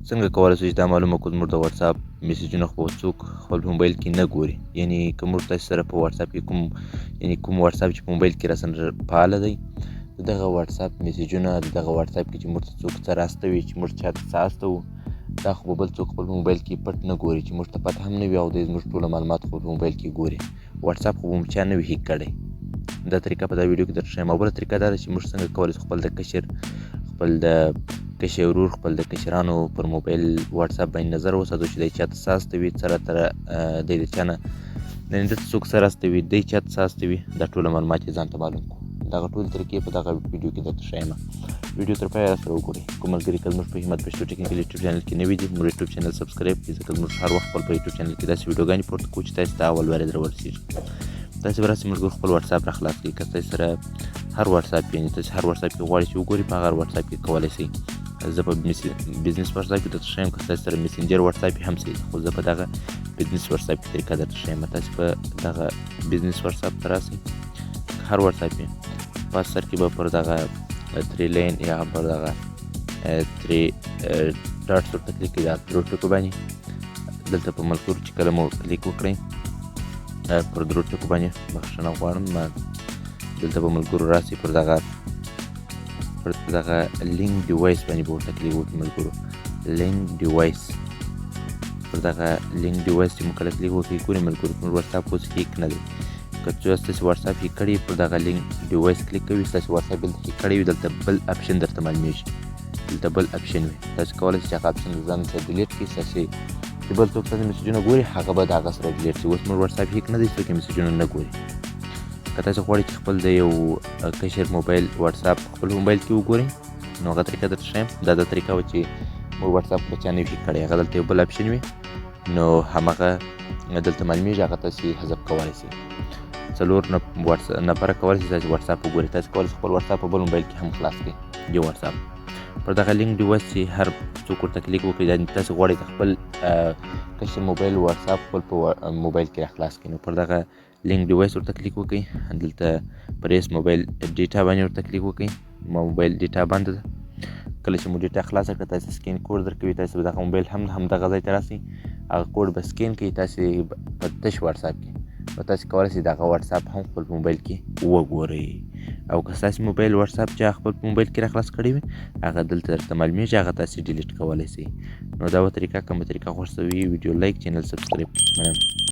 څنګه کولی شو چې دا معلومه کړو زموږ د واتساپ میسجونه خو څوک خپل موبایل کې نه ګوري؟ یعنی که موږ تاسو سره په واتساپ کې کوم، یعنی کوم واتساپ چې په موبایل کې راسره فعاله دی، دغه واتساپ میسجونه، دغه واتساپ کې چې موږ ته څوک څه راستوي، چې موږ چاته څه استوو، دا خو به بل څوک خپل موبایل کې پټ نه ګوري چې موږ ته پته هم نه وي او دی زموږ ټوله معلومات خپل موبایل کې ګوري. واتساپ خو به مو چا نه وي هیک کړی. دا طریقه په دا ویډیو کې درته ښیم. او بله طریقه دا ده چې موږ څنګه کولی شو خپل د کشر، خپل د کشر ورور، خپل د کشرانو پر موبایل واتساپ باندې نظر وساتو چې دی چاته څه استوي، څه راته دی د چا نه، یعنې دلته څوک څه راستوي، دی چاته څه استوي، دا ټوله معلومات یې ځان ته معلوم کړو. دغه ټول طریقې په دغه ویډیو کې درته ښیم. ویډیو تر پایه سره وګورئ. کوم ملګري که زموږ په همت پښتو ټیکنیکل یوټیوب چینل کې نوي دي، زموږ یوټیوب چینل subscribe کړئ، ځکه زموږ هر وخت خپل په یوټیوب چینل کې داسې ویډیوګانې پورته کوو چې تاسو ته اول وارې در ورسېږي. تاسو به راسئ ملګرو خپل واتساپ را خلاص کړئ. که تاسو سره هر واتساپ، یعنې تاسو هر واتساپ کې غواړئ چې وګورئ، په هغه واتساپ کې کولی شئ. زه په بزنس واتساپ کې درته ښیم، که تاسو سره میسنجر واتساپ هم شي، خو زه په دغه بزنس واتساپ کې طریقه درته ښیم. تاسو په دغه بزنس واتساپ ته راسئ، هر واتساپ یې په سر کې به پر دغه تری line یا هم پر دغه three dots ورته کلیک کړئ، دا درو ټکو باندې. دلته په ملګرو چې کله مو کلیک وکړئ پر درو ټکو باندې، بخښنه غواړم، ما دلته په ملګرو راسي، پر دغه link device باندې به ورته کلیک وکړي. ملګرو، link device، پر دغه link device چې مو کله کلیک وکړي، ګوري ملګرو، زموږ واتساپ اوس هیک نه دی. که څوک ستاسو واتساپ هیک کړي، پر دغه link device کلیک کوي، ستاسو واتساپ دلته هیک کړی وي، دلته بل option درته معلومیږي، دلته بل option وي. تاسو کولی شئ چې هغه option ځان سره delete کړئ. ستاسو چې بل څوک ستاسو میسجونه ګوري، هغه به د هغه سره delete شي. اوس موږ واتساپ هیک نه دی، څوک یې میسجونه نه ګوري. که تاسو غواړئ چې خپل د یو کشر موبایل واتساپ خپل موبایل کې وګورئ، نو هغه طریقه درته ښیم. دا د طریقه وه چې موږ واتساپ په چا نه وي هیک کړی، هغه دلته یو بل option وي، نو همغه دلته معلومیږي، هغه تاسو حذف کولی شئ. څلور نفره کولی شئ تاسو واتساپ وګورئ. تاسو کولی شئ خپل واتساپ په بل موبایل کې هم خلاص کړئ. یو واتساپ پر دغه link device چې هر څوک ورته کلیک وکړي، دا تاسو غواړئ د خپل کشر موبایل واتساپ خپل په موبایل کې راخلاص کړئ، نو پر دغه link device ورته کلیک وکړئ. دلته erase mobile data باندې ورته کلیک وکړئ. موبایل data بنده ده. کله چې مو data خلاصه کړه، تاسو scan code درکوي. تاسو به دغه موبایل هم همدغه ځای ته راسئ، هغه کوډ به سکین کوي تاسو په تش واتساپ کې، نو تاسو کولی شئ دغه واتساپ هم خپل موبایل کې وګورئ. او که ستاسو موبایل واتساپ چا خپل په موبایل کې راخلاص کړی وي، هغه دلته درته معلومیږي، هغه تاسو delete کولی شئ. نو دا وه طریقه. کومه طریقه خوښ شوې، ویډیو like، channel subscribe کړئ. مننه.